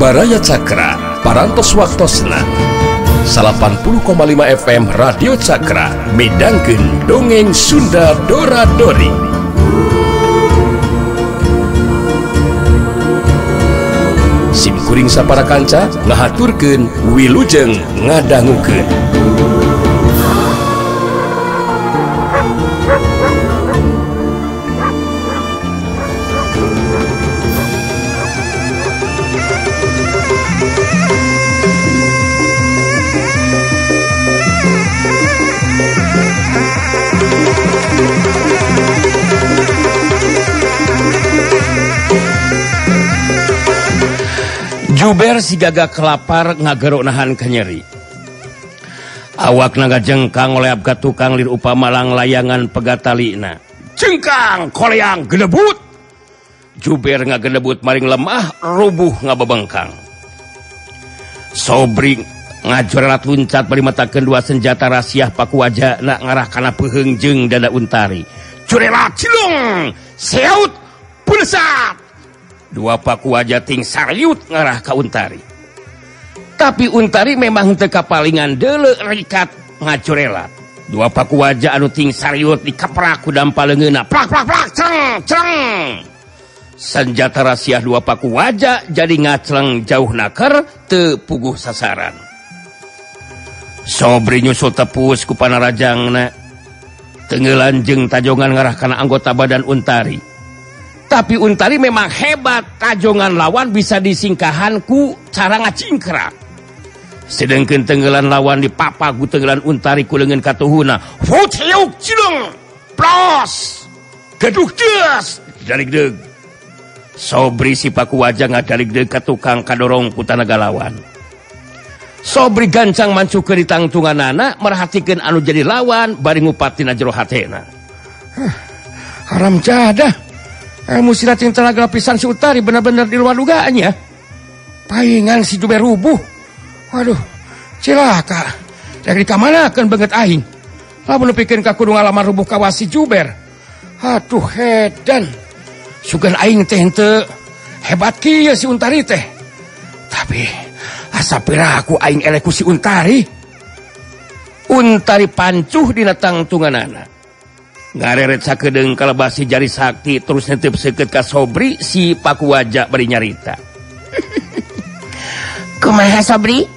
Baraya Cakra, Parantos Waktosna 80,5 FM Radio Cakra midangkeun dongeng Sunda Dora Dori. Sim kuring sapara kanca ngahaturkeun wilujeng ngadangukeun. Juber si gagak kelapar ngagerok nahan kanyeri. Awak naga jengkang oleh abga tukang lir upama lang layangan pegatalina. Jengkang koleang gedebut. Juber ngagedebut maring lemah rubuh ngabebengkang. Sobri ngajorelat luncat bari matakeun dua senjata rasiah paku wajahna ngarah kana peuheung jeung dada Untari. Curelat cilung seut pulsat. Dua paku wajah ting sariut ngarah ka Untari. Tapi Untari memang teu kapalingan deuleu rikat ngacurelat. Dua paku wajah anu ting sariut dikaprak ku dampa leungeunna. Plak plak plak ceng ceng. Senjata rasiah dua paku wajah jadi ngacleng jauh naker teu puguh sasaran. Sobri nyusul tepus ku panarajangna. Tenggelan jeung tajongan ngarah kana anggota badan Untari. Tapi Untari memang hebat, tajongan lawan bisa disingkahan ku cara ngacingkrak. Sedengkeun tenggelan lawan dipapa ku tenggelan Untari ku leungeun katuhuna. Fuciuk cilung plos geduk des daligdeug. Sobri si paku wajah ngadaligdeug ka tukang kadorong ku tanaga lawan. Sobri gancang mancukeun di tangtunganana merhatikeun anu jadi lawan bari ngupatina jero hatena. Haram jadah. Ilmu silat yang tenaga lapisan si Untari benar-benar di luar dugaannya. Paingan si Juber rubuh. Waduh, cilaka. Dari kamanakeun banget aing. Lamun nepikeun ka kudu ngalaman rubuh kawas si Juber. Aduh hedan. Sugan aing teh henteu hebat kieu si Untari teh. Tapi asa piraku aing eleh ku si Untari. Untari pancuh dina tangtunganana. Ngareret sakedeung kalebasi jari sakti terus nitip seukeut ka Sobri si paku wajah bari nyarita. Kumaha Sobri?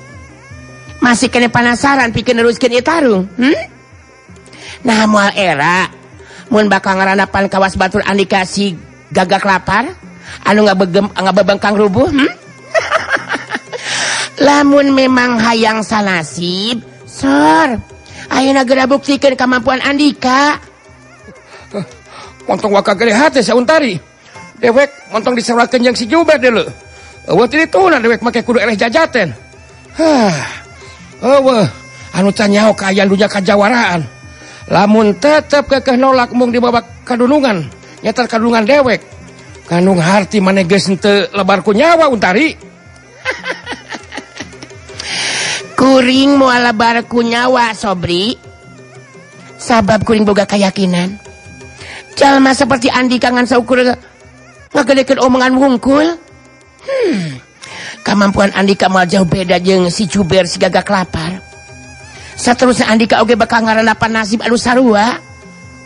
Masih kena penasaran pikeun neruskeun ieu tarung? Nah moal era mun bakal ngaranapan kawas batur Andika si gagak lapar anu ngabebengkang rubuh, Lamun memang hayang sanasib, sor. Ayeuna geura buktikeun kemampuan Andika. Montong waka gede hati si Untari. Dewek montong diserakeun jeung si Juber deuleu. Eueuh ti dituna dewek make kudu eleh jajaten. Hah. Eueuh anu canyaho kaayaan dunya kajawaraan. Lamun tetep kekeh nolak mung dibawa kadunungan, nyetar kadunungan dewek. Kandung harti maneh geus henteu lebar ku nyawa Untari. Kuring moal lebar ku nyawa Sobri. Sabab kuring boga keyakinan. Jalma seperti Andika ngan saukur ngagedekeun omongan wungkul. Kamampuan Andika moal jauh beda jeung si Juber si gagak lapar. Saterusna Andika oge bakal ngaranapan nasib anu sarua.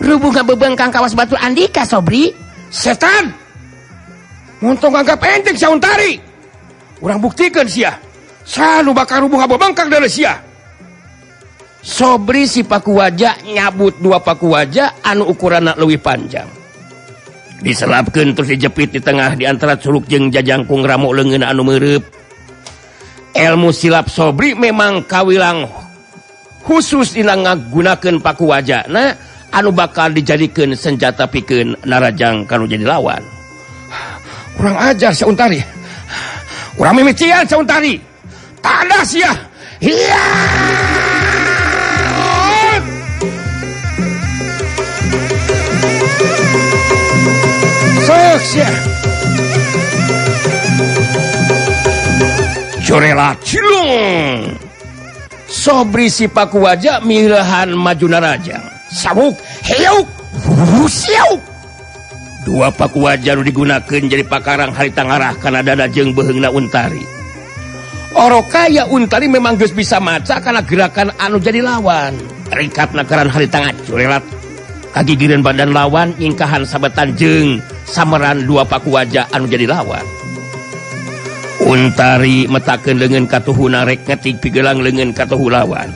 Rubuh ngabebengkang kawas batu Andika Sobri. Setan. Montong anggap enteng si Untari. Urang buktikeun sia. Sanu bakal rubuh ngabebengkang deuleu sia. Sobri si paku wajah nyabut dua paku wajah anu ukuranna leuwih panjang. Diselapkeun terus dijepit di tengah di antara curug jeung jajangkung ramo leungeun anu meureub. Ilmu silap Sobri memang kawilang khusus dina ngagunakeun paku wajahna anu bakal dijadikeun senjata pikeun narajang kanu jadi lawan. Kurang ajar si Untari. Urang mimitian si Untari. Tandas sia. Hiya! Sok sia. Jorela cilung. Sobri si paku wajah milehan maju narajang. Sabuk, heuk, siuk. Dua paku wajah nu digunakeun jadi pakarang harita ngarah kana dada jeung beuheungna Untari. Orokaya Untari memang geus bisa maca karena gerakan anu jadi lawan. Rikat nakaran harita ngacurelat kagigireun badan lawan nyingkahan sabetan jeung sameran dua paku wajah anu jadi lawan. Untari metakeun leungeun katuhuna rek ngetik pigelang leungeun katuhu lawan.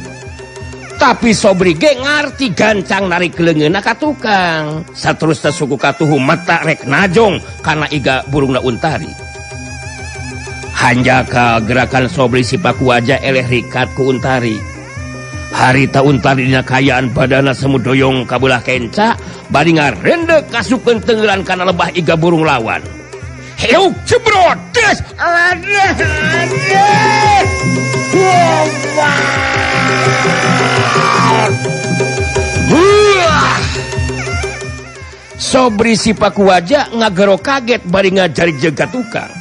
Tapi Sobri ge ngarti gancang narik leungeunna ka tukang. Saterusna suku katuhu mata rek najong kana iga burungna Untari. Hanjaka gerakan Sobri si paku wajah eleh rikat ku Untari. Harita Untari dina kayaan badana semu doyong kabelah kenca bari ngarendek kasupkeun tenggelan kana lebah iga burung lawan. Heuk jebrot des aduh aduh. Sobri si paku wajah ngagero kaget bari ngajarik jeung ka tukang.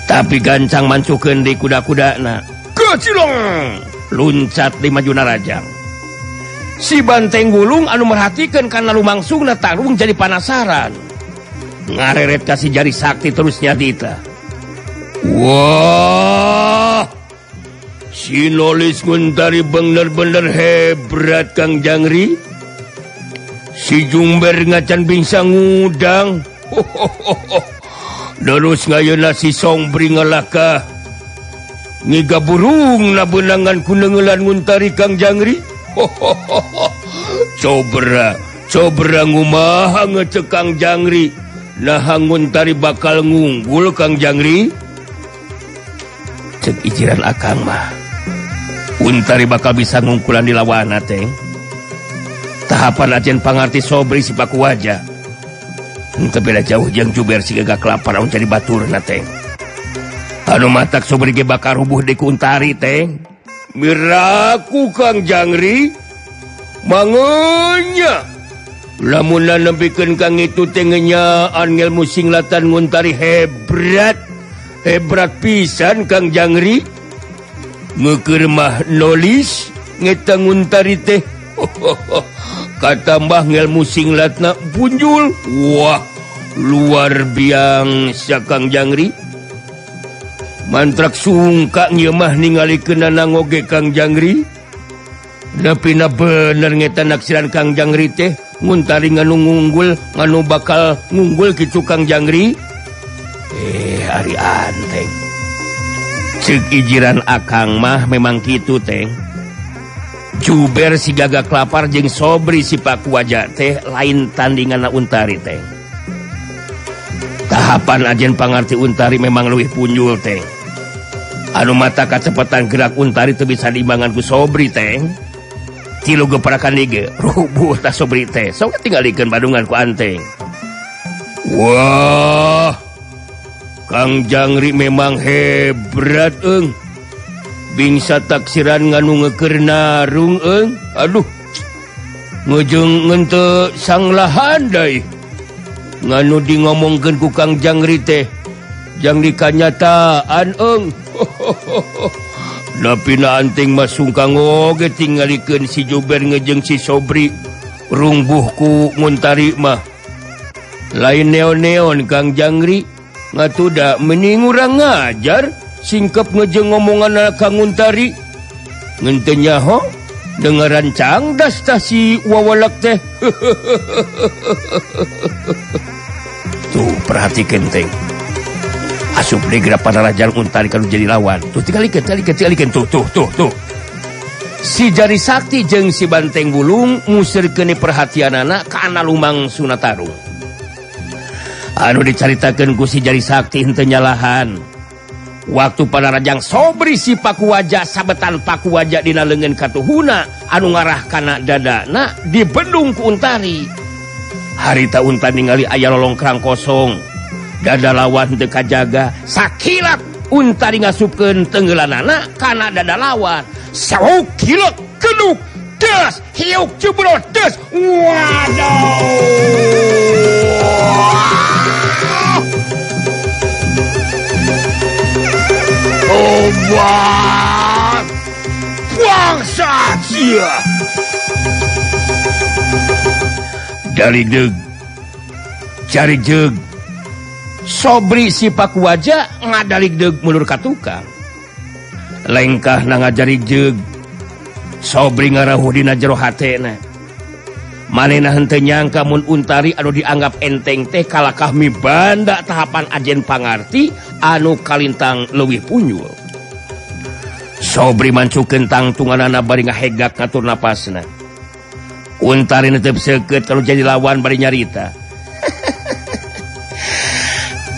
Tapi gancang mancukeun di kuda-kudana. Kecilong luncat di majuna rajang. Si banteng gulung anu merhatikeun kana lumangsungna tarung jadi panasaran. Ngareret ka si jari sakti terus nyadita. Wah, si nolis Untari bener-bener hebat Kang Jangri. Si Jumber ngacan bingsa ngudang. Terus ngayeuna si Sobri ngalakah ngiga burung na benangan kunengelan Untari Kang Jangri. Cobra, cobra ngumaha ngecek Kang Jangri. Nah Untari bakal ngunggul Kang Jangri. Cek ijiran akang mah Untari bakal bisa ngungkulan di lawana teh. Tahapan ajen pangarti Sobri si paku wajah. Henteu beda jauh jeung Juber si gagak lapar anu jadi baturna teh. Anu matak Sobri ge bakal rubuh di ku Untari teh. Miraku Kang Jangri mangenya. Lamun nempikeun kang itu teh ngenyaan ngelmu singlatan Untari hebrat. Hebrat pisan Kang Jangri. Ngeukeun mah nolis ngetang Untari teh. Katambah ngelmu singlatna punjul. Wah, luar biasa Kang Jangri. Mantrak sungkak ieu mah ningalikeunana ngoge Kang Jangri. Napina bener ngetan naksiran Kang Jangri teh Untari nganu ngunggul, nganu bakal ngunggul kitu Kang Jangri. Ari anteng. Ceuk ijiran akang mah memang kitu teh. Juber si gagak lapar jeung Sobri si paku wajah teh lain tandinganna Untari teh. Tahapan ajen pangarti Untari memang leuwih punjul teh. Anu mata kacepetan gerak Untari teu bisa diimbangan ku Sobri teh. Tilu geparakan ge rubuh tah Sobri teh. Sok tingalikeun badungan ku anteng. Wah, Kang Jangri memang hebat eung. Bingsa taksiran nganu ngeukeun narung eung. Aduh. Ngejeung ngente sanglahan deui. Nganu di ngomongkeun ku Kang Jangri teh. Jang dikanyataan eung. Napina anting mah sungkang oge tingalikeun si Juber ngejeung si Sobri rungbuh ku Untari mah. Lain neon-neon Kang Jangri ngatuda mending urang ngajar singkep ngejeng ngomongan Kang Untari. Ngenteu nyaho dengaran cangdas tah si wawalak teh. Tuh perhatikan teh. Asup deui geura panarajan Untari kanu jadi lawan. Tuh tingalikeun, tingalikeun, tingalikeun tuh tuh tuh tuh. Si jari sakti jeung si banteng bulung ngusirkeun perhatianana kana lumangsuna tarung. Anu dicaritakeun ku si jari sakti henteu nyalahan. Waktu panarajang Sobri si paku wajah sabetan paku wajah dina leungeun katuhuna anu ngarah kana dadana dibendung ku Untari. Harita Untari ningali aya lolongkrang kosong. Dada lawan teu kajaga, sakilat Untari ngasupkeun tenggelanana kana dada lawan. Sauk kilek keduk des hiuk jebrot des. Waduh. Obat bangsa sia. Dari deg cari jeg Sobri si Pakuwaja ngadalig deug mundur ka tukang. Lengkah na ngajari jeug. Sobri ngarahuh dina jero hatena. Manehna henteu nyangka mun Untari anu dianggap enteng teh kalakah mibanda tahapan ajen pangarti anu kalintang leuwih punyul. Sobri mancukeun tangtunganana bari ngahegak ngatur napasna. Untari netep seukeut kalau jadi lawan bari nyarita.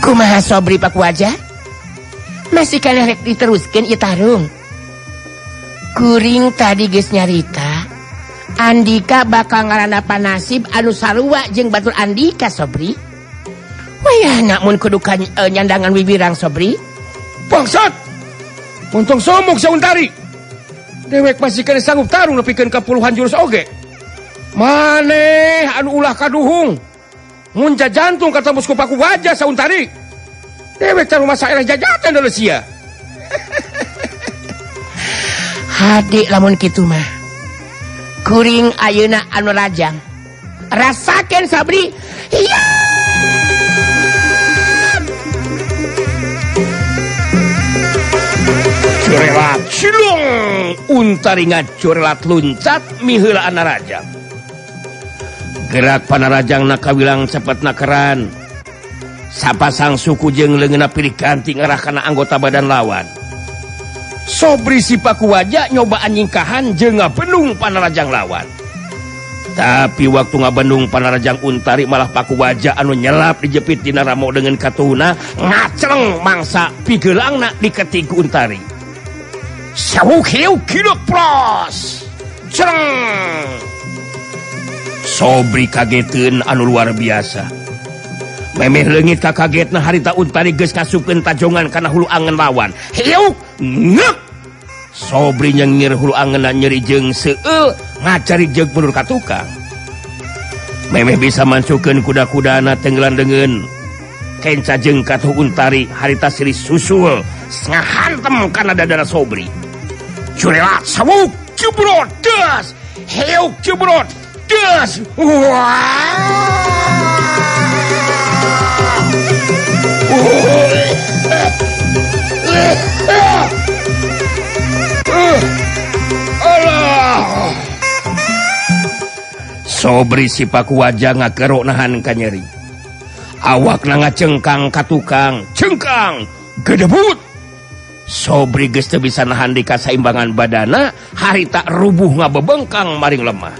Kumaha Sobri Pakuwaja? Masih kana rek diteruskeun ieu tarung. Kuring tadi geus nyarita, Andika bakal ngarandapan nasib anu sarua jeung batur Andika Sobri. Wayahna mun kudu nyandangan wiwirang Sobri. Bangsat! Untung somok si Untari. Dewek masih kena sanggup tarung nepikeun ka puluhan jurus oge. Maneh anu ulah kaduhung. Mun jajantung katembus ku Pakuwaja Sauntari. Dewek can rumah saerah jajatan deuleu sia. Hade lamun kitu mah. Kuring ayeuna anu rajang. Rasakeun Sobri. Hiya! Curelat cilung Untari ngacurelat luncat miheulaan rajang. Gerak panarajang na kawilang cepet nakeran. Sapasang suku jeung leungeunna pilih ganti ngarah kana anggota badan lawan. Sobri si Pakuwaja nyobaan nyingkahan jeung ngabendung panarajang lawan. Tapi waktu ngabendung panarajang Untari malah Pakuwaja anu nyelap dijepit dina ramo dengan katuhuna ngacleng mangsa pigeulangna diketik ku Untari. Sawuk hiu kidok pros. Cereng. Sobri kageteun anu luar biasa. Memeh leungit ka kagetna harita Untari geus kasupkeun tajongan kana hulu angen lawan. Hiuk ngeuk. Sobri nyengir hulu angenna nyeri jeung seueul ngacari jeung mundur ka tukang. Memeh bisa mancukeun kuda-kudana tenggelan deungeun. Kenca jeung katuh Untari harita silih susul ngahantem kana dadana Sobri. Curelat sawuk jebrot das. Hiuk jebrot das. Wah. Alah. Sobri si Pakuwaja ngagerok nahan kanyeri. Awakna ngacengkang ka tukang, cengkang, gedebut. Sobri geus teu bisa nahan di kasaimbangan badana, harita rubuh ngabebengkang maring lemah.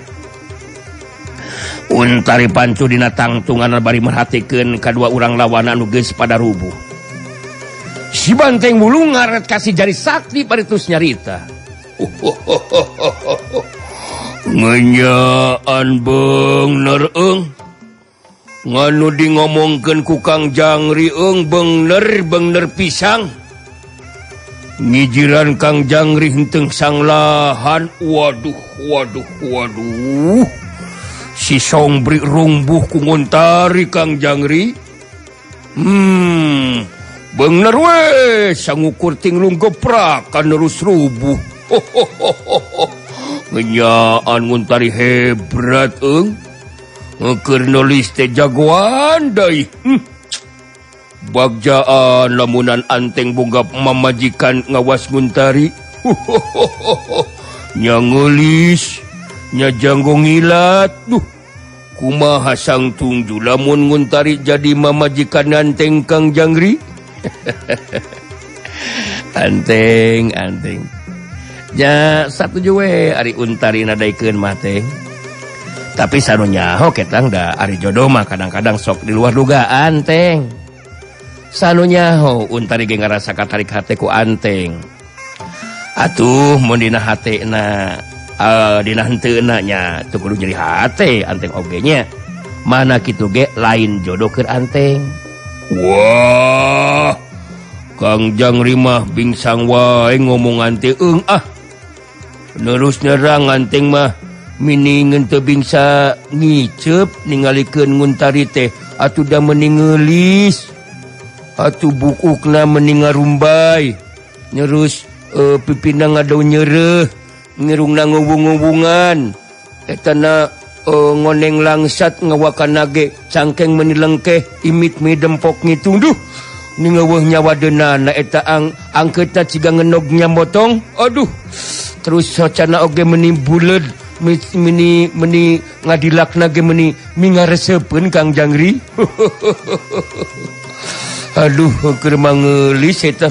Untari pancu dina tangtungan bari merhatikeun kadua urang lawan anu geus pada rubuh. Si Banteng Wulung ngaret kasih jari sakti bari terus nyarita. Ngenyaan beungner eung. Nganu di ngomongkeun ku Kang Jangri eung beungner beungner pisang. Ngijiran Kang Jangri henteu sanglahan. Waduh waduh waduh. Si Sobri rungbuh ku Nguntari Kang Jangri. Bener we sangukur tinglung geprak kan terus rubuh. Ngenyaan Nguntari hebrat eung. Keur nulis teh jagoan deui. Bagjaan lamunan anteng boga mamajikan ngawas Nguntari. Nya ngeulis, nya janggo ngilat. Duh, kumaha sangtungju lamun Nguntari jadi mamajikan anteng Kang Jangri. Anteng, anteng. Nya satuju we ari Untari nadaikeun mah teh. Tapi sanu nyaho ketang da ari jodoh mah kadang-kadang sok di luar dugaan teng. Sanu nyaho Untari ge ngarasa katarik hate ku anteng. Atuh mun dina hatena dina henteuna nya teu kudu nyeri hate anteng oge nya. Mana kitu ge lain jodoh keur anteng. Wah, Kang Jangri mah bingsang wae ngomong teh eung ah. Nerus nyerang anteng mah miningeun teu bingsa ngiceup ningalikeun Nguntari teh atuh da meni ngeulis. Atuh bukukna meni ngarumbay. Nerus pipina ngadaun nyereuh, ngirungna nguwung-nguwungan. Etana Ngoneng langsat ngawakan nage cangkeng meni lengkeh imit mi dempok ngitung duh ningeuweuh nyawa deunana eta angkeutna ciga ngenog nyambotong aduh terus socana oge meni buleud meni meni ngadilakna ge meni mingaresepeun Kang Jangri. Aduh keur mangeulis eta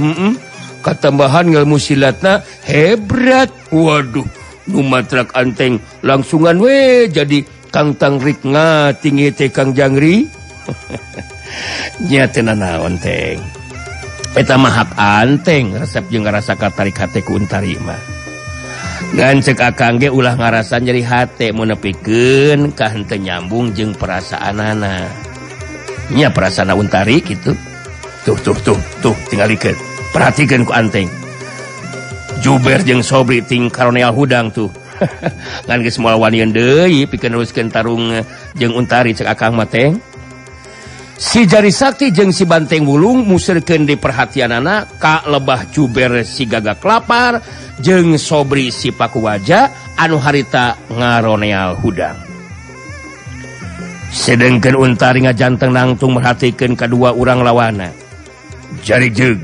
katambahan ngelmu silatna hebrat. Waduh nu matrak anteng langsungan we jadi Kang Tangrik ngatingi teh Kang Jangri. Nya teu nanaon teng. Eta mah hak anteng resep jeung ngarasa katarik hate ku Untari mah. Ngan ceuk akang ge ulah ngarasa nyeri hate mun nepikeun ka henteu nyambung jeung perasaanana. Nya perasaan Untari kitu. Tuh tuh tuh tuh tingalikeun. Perhatikeun ku anteng. Juber jeung Sobri ting karoneal hudang tuh. Ngan geus moal wanian deui pikeun neruskeun tarung jeung Untari cek akang mah teh. Si Jari Sakti jeung si Banteng Wulung museurkeun di perhatianana ka lebah Juber si Gagak Lapar jeung Sobri si Pakuwaja anu harita ngaroneal hudang. Sedengkeun Untari ngajanteng nangtung merhatikeun kadua urang lawana. Jari jeung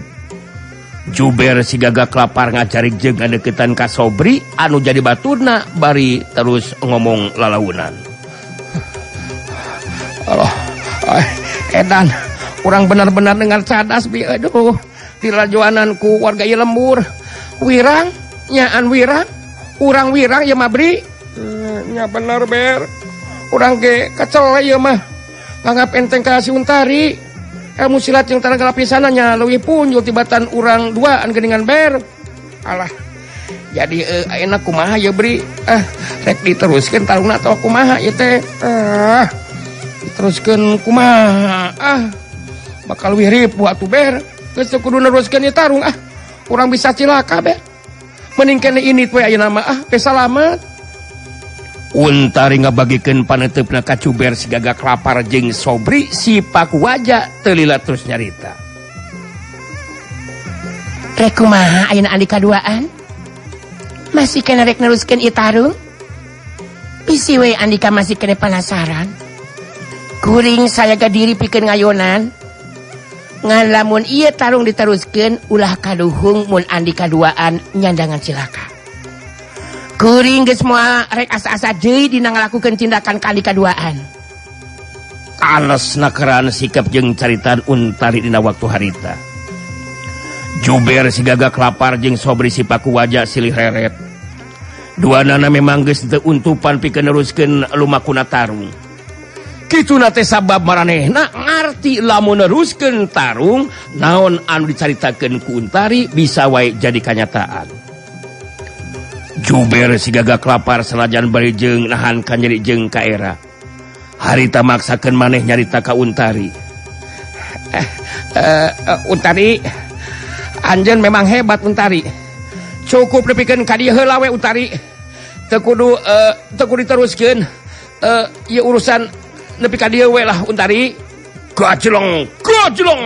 Juber si Gagak Lapar ngajarik jeung ngadeukeutan ka Sobri anu jadi baturna bari terus ngomong lalaunan. Allah, edan, urang benar-benar dengar cadas bi aduh dilajuanan ku warga ieu lembur. Wirang, nyaan wirang, urang wirang ieu mah bri. Nya bener ber. Urang ge kecel ieu mah. Nganggap enteng ka si Untari. Ilmu silat yang tarang lapisananya leuwih punjul tibatan urang duaan geuningan ber. Alah. Jadi enak kumaha ya bri. Rek diteruskeun tarungna atawa kumaha ieu teh. Diteruskeun kumaha. Bakal leuwih ripuh atuh ber. Geus teu kudu neruskeun ieu tarung ah. Urang bisa cilaka ber. Mending kene ini we ayeuna mah ah, teh salamet. Untari ngabagikeun paneuteup ka Cuber si Gagak Lapar jeung Sobri si Pakuwaja teu lila terus nyarita. Rek kumaha ayeuna andika duaan? Masih kena rek neruskeun ieu tarung? Bisi we andika masih kena penasaran. Kuring sayaga diri pikeun ngayonan. Ngan lamun ieu tarung diteruskeun ulah kaduhung mun andika duaan nyandangan cilaka. Kuring geus moal rek asa-asa deui dina ngalakukeun tindakan ka andika duaan. Alesna keran sikap jeung caritaan Untari dina waktu harita. Juber si Gagak Lapar jeung Sobri si Pakuwaja silih reret. Duanana memang geus teu untupan pikeun neruskeun lumakuna tarung. Kituna teh sabab maranehna ngarti lamun neruskeun tarung naon anu dicaritakeun ku Untari bisa wae jadi kanyataan. Juber si Gagak Lapar sanajan bari jeung nahan ka nyeri jeung ka era. Harita maksakeun maneh nyarita ka Untari. Untari, anjeun memang hebat Untari. Cukup dipikeun ka dieu heula we Untari. Teu kudu diteruskeun. Ieu urusan nepi ka dieu we lah Untari. Gajlong, gajlong.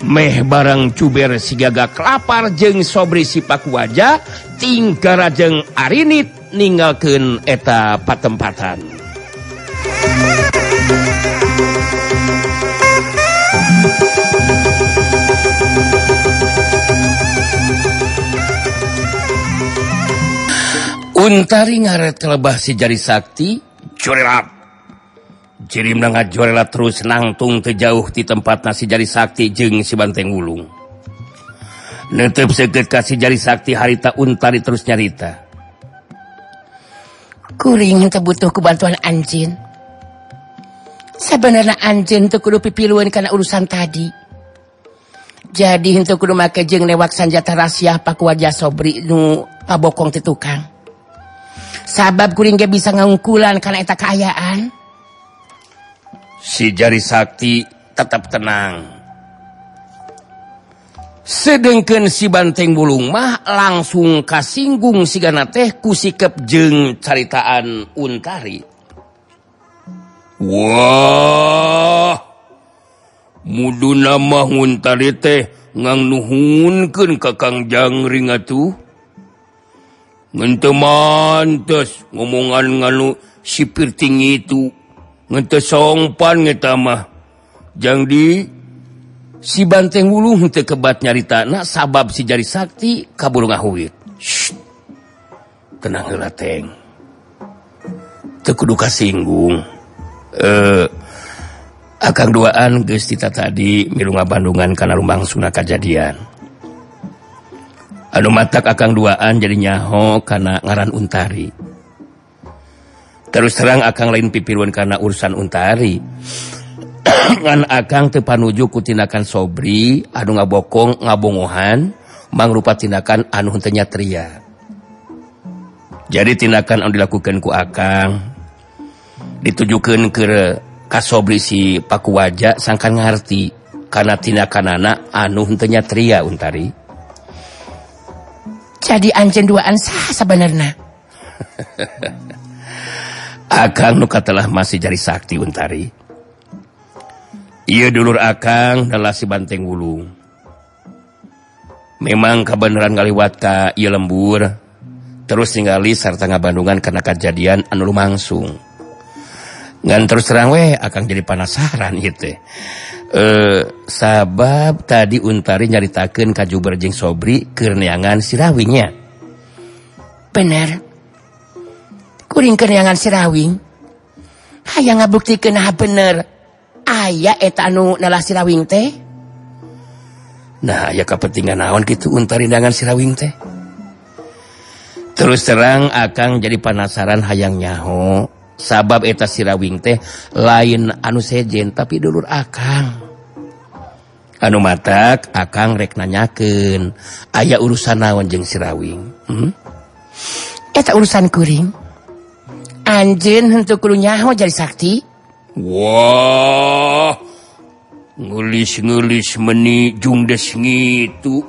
Meh barang Cuber si Gagak Lapar jeung Sobri si Pakuwaja tingkara jeung arinit ninggalkeun eta patempatan. Untari ngaret kelebah si Jari Sakti jorelat. Jirimna ngajorelat terus nangtung teu jauh ti tempatna si Jari Sakti jeung si Banteng Wulung. Neuteup seukeut ka si Jari Sakti harita Untari terus nyarita. Kuring teu butuh ku bantuan anjeun. Sabenerna anjeun teu kudu pipilueun kana urusan tadi. Jadi henteu kudu make jeung newak sanjata rahasia Pakuwaja Sobri nu pabokong ti tukang. Sabab kuring ge bisa ngangkulan kana eta kaayaan. Si Jari Sakti tetap tenang. Sedengkeun si Banteng Wulung mah langsung kasinggung sigana teh ku sikep jeung caritaan Untari. Wah, muduna mah Untari teh ngangnuhunkeun ka Kang Jangring atuh. Ngan teu mantes ngomongan nganu sipir tinggi itu. Ngan teu songpan eta mah. Jang di si Banteng Wulung teu kebat nyaritana sabab si Jari Sakti kaburu ngahuit. Shh. Tenang heula Teng. Teu kudu kasinggung. Akang duaan geus tita tadi milu ngabandungan kana lumangsungna kajadian. Anu matak akang duaan jadi nyaho kana ngaran Untari. Terus terang akang lain pipiruan kana urusan Untari. Ngan akang teu panuju ku tindakan Sobri anu ngabokong ngabongohan mangrupa tindakan anu henteu nyatria. Jadi tindakan anu dilakukan ku akang ditujukeun ke ka Sobri si Pakuwaja sangkan ngarti kana tindakanana anu henteu nyatria Untari. Jadi anjeun duaan saha sabenerna? Akang nu katelah masih Jari Sakti Untari. Ieu dulur akang adalah si Banteng Wulung. Memang kabeneran ngaliwat ka ieu lembur terus ningali sarta ngabandungan kana kajadian anu lumangsung. Ngan terus terang weh akang jadi penasaran ieu teh. Sabab tadi Untari nyaritakeun ka Juber jeung Sobri keur neangan si Rawingnya. Bener. Kuring keur neangan si Rawing. Hayang ngabuktikeun nah bener. Aya eta anu nalah si Rawing teh. Nah, aya kapentingan naon kitu Untari neangan si Rawing teh. Terus terang akang jadi penasaran hayang nyaho. Sabab eta si Rawing teh lain anu sejen tapi dulur akang. Anu matak akang rek nanyakeun aya urusan naon jeung si Rawing. Eta urusan kuring. Anjeun henteu kudu nyaho Jari Sakti. Wah. Ngeulis-ngeulis meni jungdes ngitu.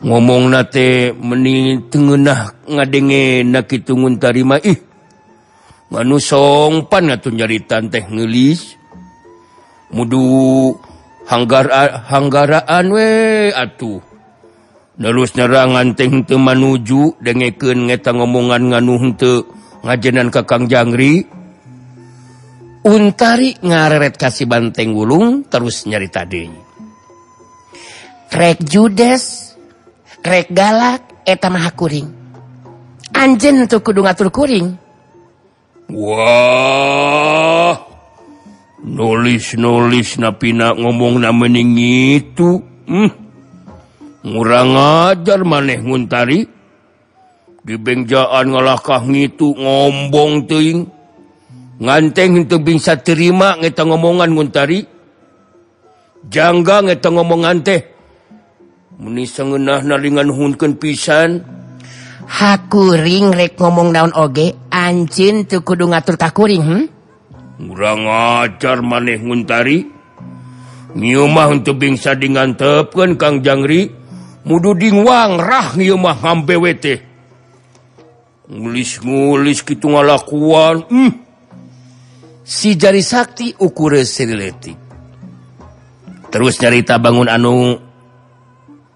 Ngomongna teh meni teu ngeunah ngadengena kitu Nguntari mah ih. Nganu songpan atuh nyaritan teh ngeulis. Mudu hanggaraan we atuh. Nerus nerangan teh henteu manuju dengekeun ngeta ngomongan nganu henteu ngajenan ka Kang Jangri. Untari ngareret ka si Banteng Wulung terus nyarita deui. Rek judes, rek galak eta mah kuring. Anjeun henteu kudu ngatur kuring. Wah, nulis-nulis napina ngomong na mening itu. Ngurang ajar maneh Nguntari. Dibengjaan ngalakah ngitu ngombong teuing. Nganteng henteu bisa terima ngeta ngomongan Nguntari. Jangga ngeta ngomongan teh. Meni sangeunahna lingan nuhunkeun pisan. Hakuring rek ngomong naon oge, anjeun teu kudu ngatur ka kuring, Ngurang ajar maneh Nguntari. Ngieu mah henteu bingsa dingantepkeun Kang Jangri. Mudu dingwang rah ngieu mah hambewe teh. Ngulis-ngulis kitu ngalakuan. Si Jari Sakti ukure siriletik. Terus nyarita bangun anu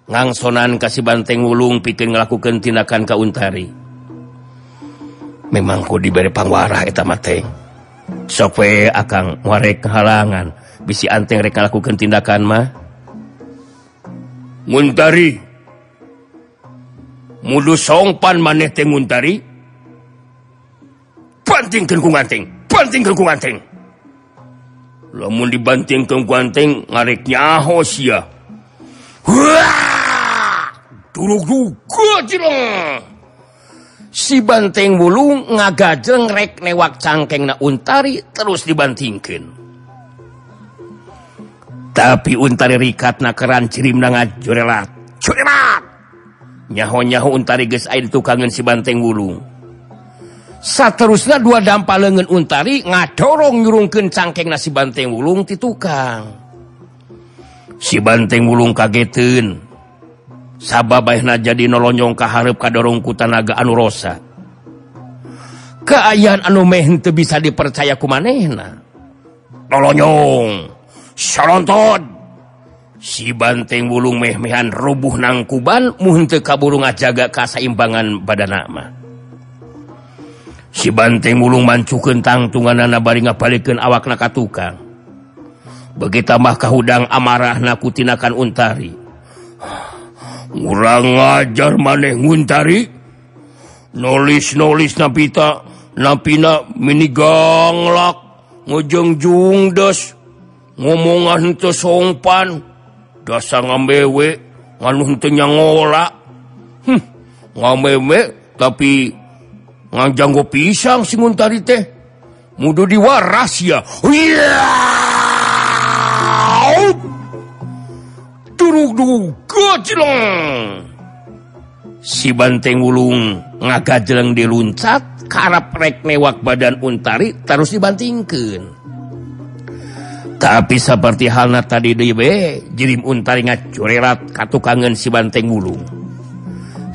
ngangsonan ka si Banteng Wulung pikeun ngalakukeun tindakan ka Untari. Memang ku dibere pangwarah eta mah teh. Sok we akang warek halangan bisi anteng rek ngalakukeun tindakan mah. Nguntari. Mudu songpan maneh teh Nguntari. Bantingkeun ku ganteng, bantingkeun ku ganteng. Lamun dibantingkeun ku ganteng ngarek nyaho sia. Wah! Si Banteng Wulung ngagajeng rek newak cangkengna Untari terus dibantingkeun. Tapi Untari rikatna keran cirimna ngajurelat. Jurelat! Nyaho-nyaho Untari geus aya ditukangeun si Banteng Wulung. Saterusna dua dampa leungeun Untari ngadorong nyurungkeun cangkengna si Banteng Wulung ti tukang. Si Banteng Wulung kageteun. Sabab ayeuna jadi nolonyong ka hareup kadorong ku tanaga anu rosa. Kaayaan anu meh henteu bisa dipercaya ku manehna. Nolonyong, salonton. Si banteng wulung meh-mehan rubuh nangkuban mun teu kaburu ngajaga kasaimbangan badana mah. Si banteng wulung mancukeun tangtunganana bari ngabalikeun awakna ka tukang. Beuki tambah kahudang amarahna ku tinakan Untari. Urang ngajar maneh Untari. Nolis-nolis napita napina mini ganglak ngejeng jungdes ngomongan teu songpan dasar ngambewe nganu henteu nyangola. Ngamewe tapi ngajanggo pisang si Untari teh mudu diwaras ya. Durug-durug gajleng. Si banteng wulung ngagajleng diluncat karep rek newak badan Untari terus dibantingkeun. Tapi seperti halna tadi deui be, jirim Untari ngacurerat ka tukangeun si banteng wulung.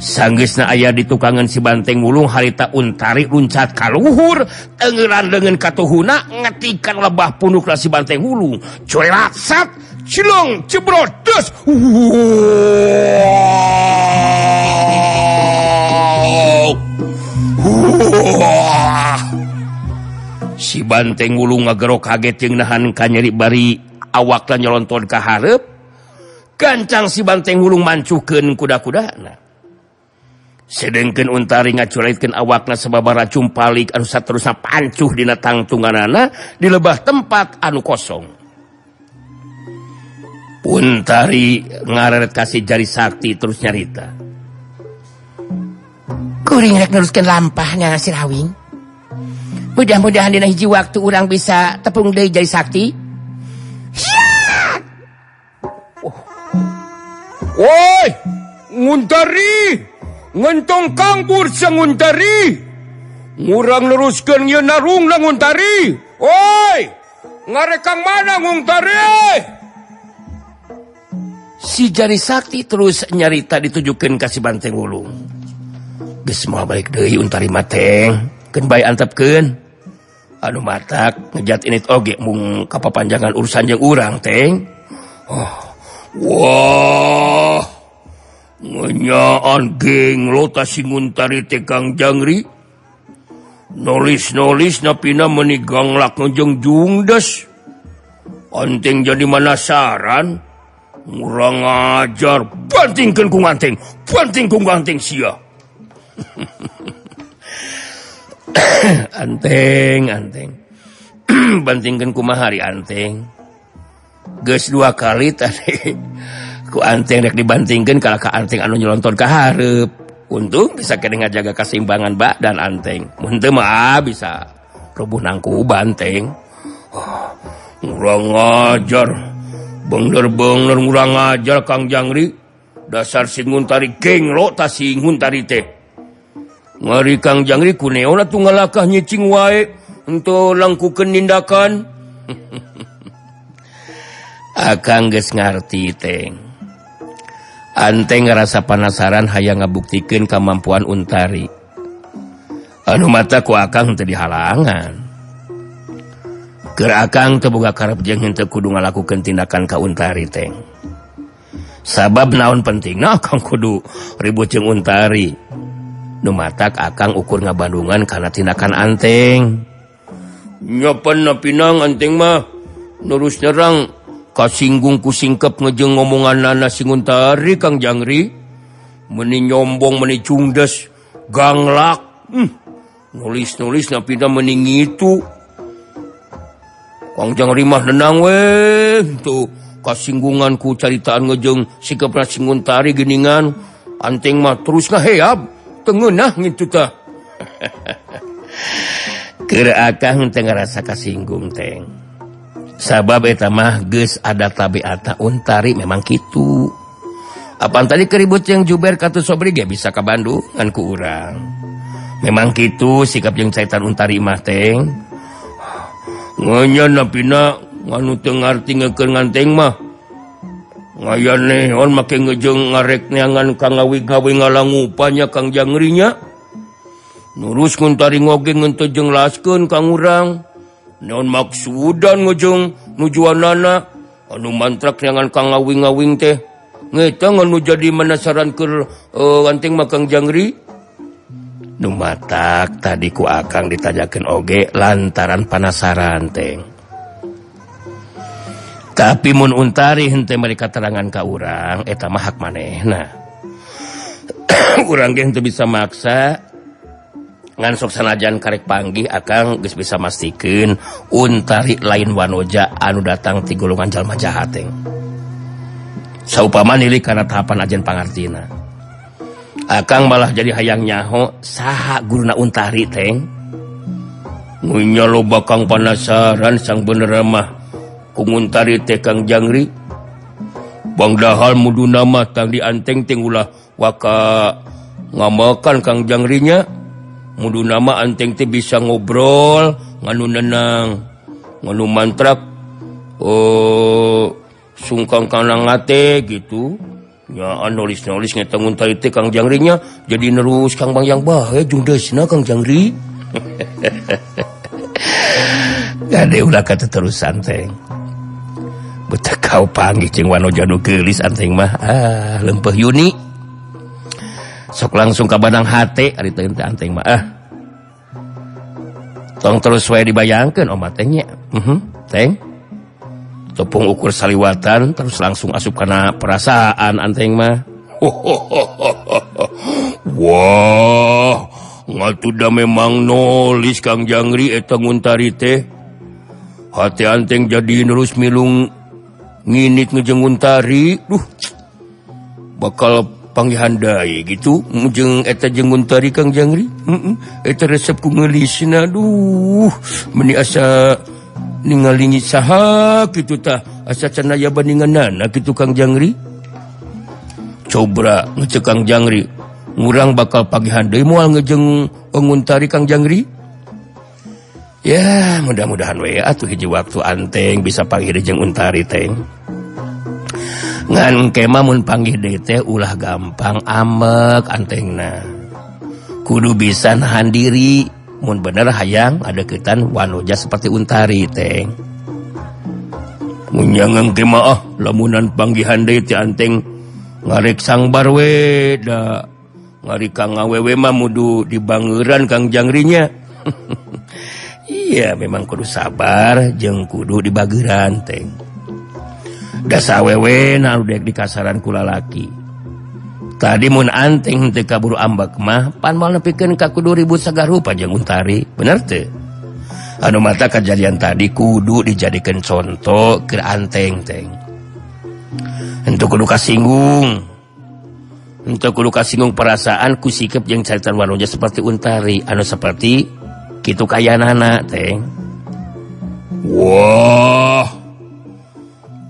Sanggeusna aya di tukangeun si banteng wulung harita Untari luncat ka luhur, tengeuran leungeun katuhuna ngetikan lebah punukna si banteng wulung. Curerat sat, cilong cebrot des. Si banteng wulung ngagerok kaget jeung nahan kanyeri bari awakna nyolonton ka hareup. Gancang si banteng wulung mancukeun kuda-kudana. Sedengkeun Untari ngaculaitkeun awakna sababaraha cumpalik anu saterusna pancuh dina tangtunganana di lebah tempat anu kosong. Untari ngareret ka si jari sakti terus nyarita. Kuring rek neruskeun lampahnya si Rawing. Mudah-mudahan dina hiji waktu urang bisa tepung deui jari sakti. Oh. Woi, Untari! Ngentong kangbur sang Untari. Ngurang neruskeun ieu narungna Untari. Woi, ngarekang mana Untari? Si jari sakti terus nyarita ditujukeun ka si banteng wulung. Geus moal balik deui Untari mah teng, keun bae antepkeun. Anu matak ngejat ini oge mung kapapanjangan urusan jeung urang teng. Oh. Wah. Ngenyaan geng lo ta si Untari teh Kang Jangri. Nolis-nolis napina meuni ganglak jeung jungdes. Anteng jadi manasaran. Ngurang ajar, bantingkeun ku nganteng, banting ku nganteng sia. Anteng, anteng. Bantingkeun kumaha ari anteng. Geus dua kali tadi ku anteng rek dibantingkeun kalah ka anteng anu nyelonton ka hareup. Untung bisa keneh ngajaga kaseimbangan badan anteng. Mun teu mah bisa rubuh nangku banteng. Oh, ngurang ajar. Bener-bener ngurang ajar Kang Jangri. Dasar si Untari genglo ta si Untari teh. Ngari Kang Jangri kuneon atuh ngalakah nyicing wae henteu langkukeun nindakan. Akang geus ngarti teng. Anteng ngerasa penasaran hayang ngabuktikeun kamampuan Untari. Anu mata ku akang henteu dihalangan. Keur akang teu boga karep jeung henteu kudu ngalakukeun tindakan ka Untari teng. Sabab naon pentingna akang kudu ribut jeung Untari. Nu matak akang ukur ngabandungan kana tindakan anteng. Nyapan napinang anteng mah nurus nyerang kasinggung ku singkep ngejeng ngomonganana si Untari Kang Jangri. Meni nyombong meni cungdes ganglak. Nulis-nulis napina meni ngitu. Kang Jangri mah nenang weh tuh kasinggungan ku caritaan ngejeng sikepna si Untari geuningan. Anteng mah terus ngaheab tengeunah ngitu tah. Keur akang teu ngarasa kasinggung teng. Sabab eta mah geus ada tabiatna Untari memang kitu. Apan tadi keribut yang Juber katu Sobri ge bisa ka Bandungan ku urang. Memang kitu sikap jeung caitan Untari mah teng. Nganya napina nganu teu ngarti ngeukeun nganteng mah. Ngayaneon make ngejeng ngarek neangan ka ngawi-gawe ngalangupanya Kang Jangrinya. Nurus Untari ngoge henteu jenglaskeun ka urang. Naon maksudan ngejeng nujuanana Anu mantrak neangan Kang Ngawing-ngawing teh. Ngeta anu jadi menasaran keur anteng mah Kang Jangri. Nu matak tadi ku akang ditanyakeun oge lantaran panasaran teh. Tapi mun Untari henteu meri katerangan ka urang eta mah hak manehna. Urang ge henteu bisa maksa. Ngan sok sanajan karek panggih akang geus bisa mastikeun Untari lain wanoja anu datang ti golongan jalma jahat teh. Saupama nilik kana tahapan ajen pangartina. Akang malah jadi hayang nyaho saha guruna Untari teh. Ngunya loba kang panasaran sang bener mah ku Untari teh Kang Jangri. Bangdahal muduna mah tang dianteng teh ulah waka ngamakan Kang Jangrinya. Mudu nama anteng teh bisa ngobrol nganu nenang nganu mantrak sungkang kana ngate gitu nya nulis-nulis ngeta Untari teh Kang Jangrinya jadi nerus Kang Bang yang bae jeung deusna Kang Jangri. Gade ulah kateterusan teh. Betah kau panggih jeung wanoja nu geulis anteng mah ah lempeuh Yuni. Sok langsung ka badang hate ari teh anteng mah ah. Tong terus wae dibayangkeun omat teh nya. Teng. Tepung ukur saliwatan terus langsung asup kana perasaan anteng mah. Wah, ngatuda memang nolis Kang Jangri eta Untari teh. Hate anteng jadi nerus milung nginit ngejeng Untari. Duh. Bakal panggihan deui gitu jeung eta jeung Untari Kang Jangri. Eta resep ku ngeulisna duh meuni asa ningali saha kitu tah asa can aya bandinganana kitu Kang Jangri. Cobra ngecek Kang Jangri ngurang bakal pagihan deui moal ngejeng Untari Kang Jangri. Ya mudah-mudahan we atuh hiji waktu anteng bisa panggih jeung Untari teh. Ngan kema mun panggih deui teh ulah gampang amek antengna. Kudu bisa nahan diri mun bener hayang adeukeutan wanoja seperti Untari teh. Mun nyangang kema ah lamunan panggihan deui teh anteng ngarek sangbar we da ngari kang awewe mah mudu dibangeuran Kang Jangrinya. Iya memang kudu sabar jeung kudu dibageuran teh. Dasa awewe na anu dek dikasaran ku lalaki. Tadi mun anteng teu kaburu ambek mah pan moal nepikeun ka kudu ribut sagarupa jeung Untari, bener teu? Anu mata kejadian tadi kudu dijadikeun contoh keur anteng teh. Henteu kudu kasinggung. Henteu kudu kasinggung perasaan ku sikep jeung caritan wanoja seperti Untari anu seperti kitu kayanana teh. Wah.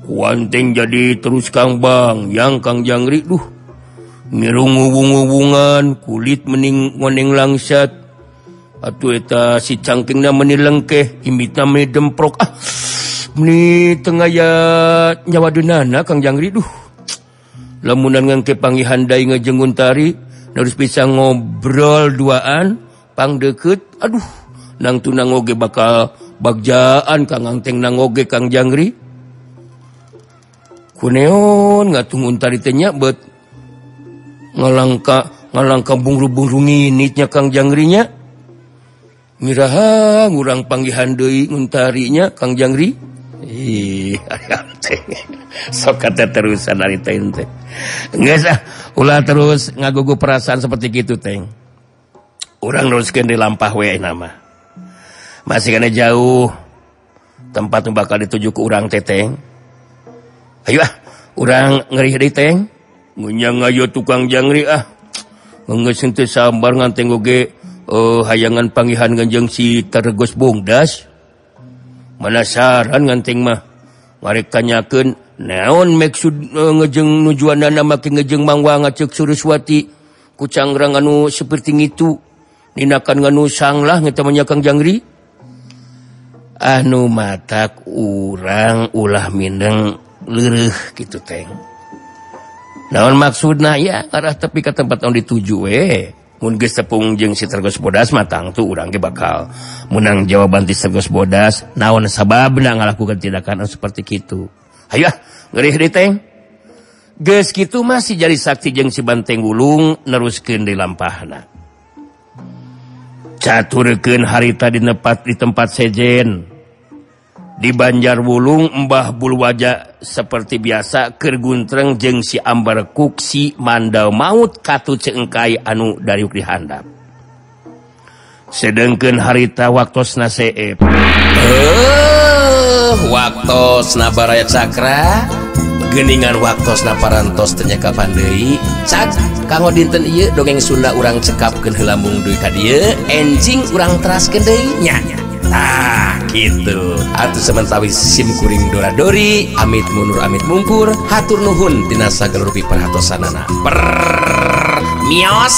Kuanteng jadi terus Kang Bang yang Kang Jangri duh ngirung ngubung-ngubungan kulit mening ngoneng langsat atuh eta si cangkingna meni lengkeh imitna meni demprok ah meni tengah ya nyawa deunana Kang Jangri duh lamunan ngangke panggihan deui ngejeng Untari harus bisa ngobrol duaan pang deukeut aduh nang tunang oge bakal bagjaan Kang Anteng nang oge Kang Jangri. Kuneon ngatung Untari teh nya bet ngalangka bungru-bungru nginitnya Kang Jangrinya. Miraha ngurang panggihan deui Untarinya Kang Jangri. Ih, teh. Sok kata terusan ari teh teh. Geus ah, ulah terus ngagugu perasaan seperti kitu teh. Urang neruskeun di lampah we nama. Masih kana jauh tempat nu bakal dituju ku urang teh teh. Ayo ah, urang ngerih deui teh. Ngunyang ayo tukang Jangri ah. Geus henteu sabar nganteng oge hayangan panggihan nganjeng si Targos Bongdas. Manasaran nganteng mah. Ngarek tanyakeun naon maksud ngejeng nujuanana make ngejeng mangwa ngacek Suraswati ku cangrang anu seperti ngitu. Ninakan nganu sanglah ngeta mah Kang Jangri. Anu matak urang ulah mindeng leureuh kitu teh. Naon maksudna ya arah tepi ka tempat anu dituju we. Mun geus tepung jeung si Tergos Bodas mah tangtu urang ge bakal menang jawaban ti Tergos Bodas naon sababna ngalakukeun tindakan anu seperti kitu. Hayu ah, ngeurih deui teng. Geus kitu mah si Jari Sakti jeung si Banteng Wulung neruskeun deui lampahna. Caturkeun harita di nepat di tempat sejen. Di Banjar Wulung Mbah Bulwaja seperti biasa keur guntreng jeung si Ambar Kuksi Mandau Maut katut ceengkai anu dariuk di handap. Sedengkeun harita waktosna seep. Waktosna baraya cakra geuningan waktosna parantos teu nyakapan deui. Cak kanggo dinten ieu dongeng Sunda urang cekapkeun heula mung dugi ka dieu, enjing urang teraskeun deui nya. Tah gitu. Atuh sementawis sim kuring dora dori amit mundur amit mungkur hatur nuhun tina sagala rupi perhatosanana. Mios.